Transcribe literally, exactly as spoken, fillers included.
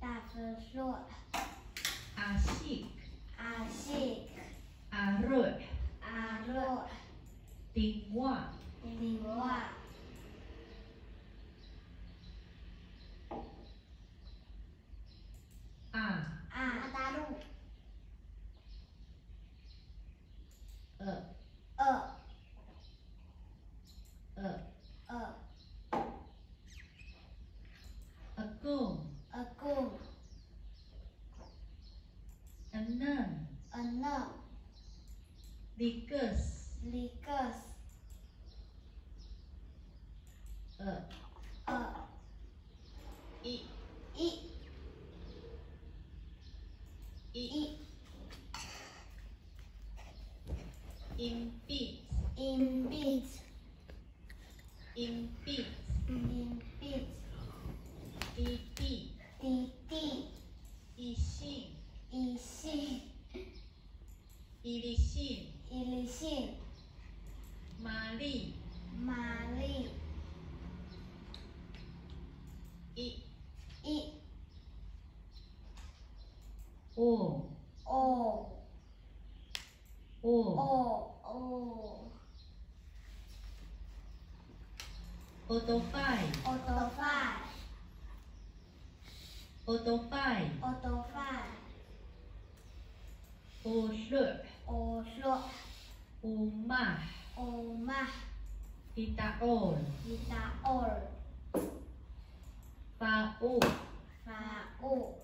Tafelo'. Asik. Asik. Aro'. Aro'. Tingwa. Tingwa. A. A. Ataro'. E. E. E. E. Ekong. Ekong. Enem. Enem. Likes. Likes. E. E. I. I. I. I. Impit. Impit. Impit. Impit. Titi. Titi. Isin. Isin. Ilisin. Ilisin. Mali. Mali. I. I. O. O. O. O. O. Otofay. Otofay. Otofay. Otofay. Odo'. Odo'. Omah. Omah. Fita'ol. Fita'ol. Fao. Fao.